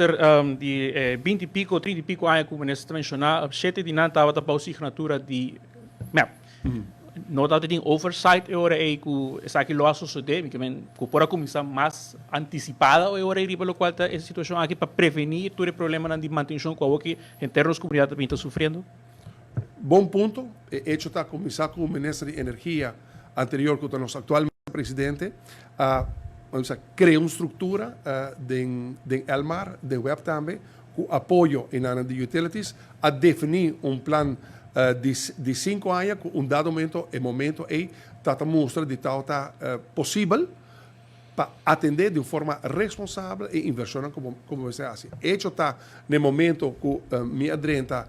Di 20 y pico, 30 y pico aña cu minister ta menciona, 7 di nan tabata bou signatura di MEP. No tabata tin oversight e ora ey cu esaki lo a sucede, mi kimen cu por a cuminsa mas anticipada e ora ey riba locual ta e situacion aki pa preveni tur e problemanan di mantencion cu awoki henter nos comunidad ta bin ta sufriendo. Bon punto. E hecho ta cuminsa cu minister di energia anterior cu ta nos actual presidente a crea un structura den Elmar, den web tambe, cu apoyo enanan di utilities, a defini un plan di 5 aña cu un dado momento, e momento ey, ta mustra di ta posibel pa atende di un forma responsabel e inversion como bo ta haci. Hecho ta, na momento cu mi a drenta,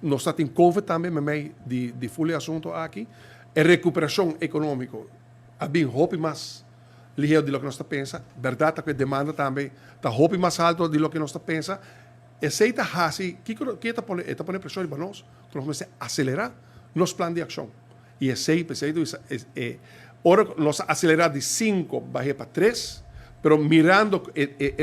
nos ta tin COVID tambe, mey di full asunto aki, e recuperacion economico a bin hopi mas lihe di loke nos ta pensa. Berdad cu e demanda tambe ta hopi mas halto di loke nos ta pensa. Esey ta hasi, kico ta pone presion riba nos, cu nos mester acelera nos plan di accion. Y esey, esey, ora nos acelera di 5 baha pa 3, pero mirando e,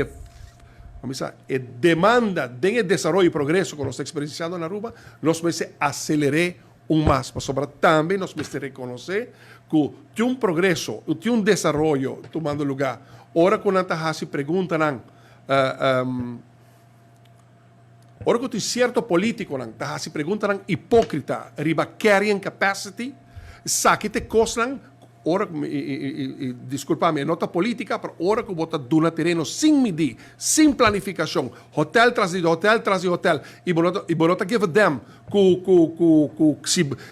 ban bisa, e demanda di desaroyo y progreso cu nos ta experienciando na Aruba, nos mester acelera un mas. Pasobra tambe nos mester reconoce cu tin un progreso, tin un desaroyo tumando luga. Ora cu nan ta hasi preguntanan, ora cu tin cierto politiconan ta hasi preguntanan hipocrita riba carrying capacity, esaki ta cosnan ora y disculpa mi, no ta politica, pero ora cu bo ta duna tereno sin midi, sin planificacion, hotel tras di hotel tras di hotel, y bo no ta give a damn cu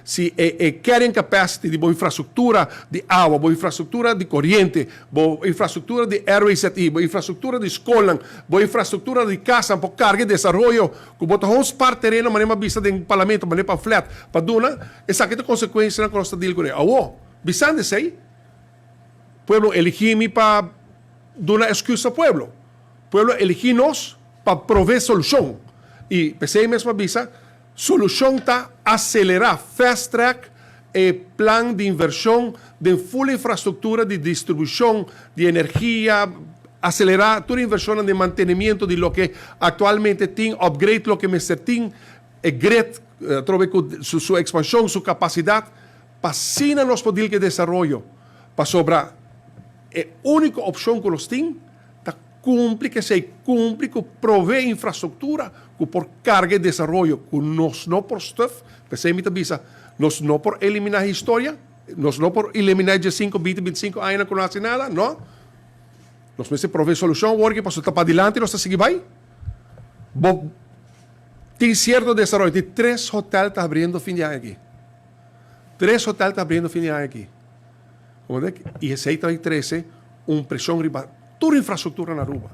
si e carrying capacity di bo infrastructura di awa, bo infrastructura di coriente, bo infrastructura di RWZI, bo infrastructura di scol, bo infrastructura di cas, pa carga desaroyo, cu bo ta spaar tereno, manera bisa den parlamento, manera pa flat, pa duna, esaki ta consecuencia cu nos ta deal cu ne. Awo, bisando esey, pueblo eligi mi pa duna excusa na pueblo. Pueblo eligi nos pa provee solucion. Y p'esey mes a bisa, solucion ta acelera, fast track e plan di inversion di full infrastructura di distribucion di energia, acelera tur inversion di mantenimento di loke actualmente tin, upgrade loke mester tin, e grid, trobe cu su expansion, su capacidad, pa asina nos por cu desaroyo, pasobra e unico opcion cu nos tin, ta cumpli cu esey, cumpli cu provee infrastructura, cu por carga desaroyo, cu nos no por stuf, p'esey mi ta bisa, nos no por elimina historia, nos no por elimina 5, 20, 25 aña cu no haci nada, no. Nos mester provee solucion, work pa ta padilanti, nos ta sigui bay. Bo, tin cierto desaroyo, tin tres hotel ta habriendo fin di aña aki. Tres hotel ta habriendo fin di aña aki. Y esey ta trece un presion riba tur infrastructura na Aruba.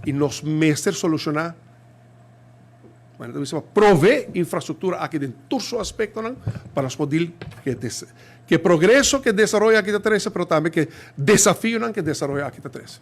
Y nos mester soluciona, bueno, anto, provee infrastructura aki den tur su aspectonan, pa nos por cu progreso cu desaroyo aki ta trece, pero tambe cu desafionan cu desaroyo aki ta trece.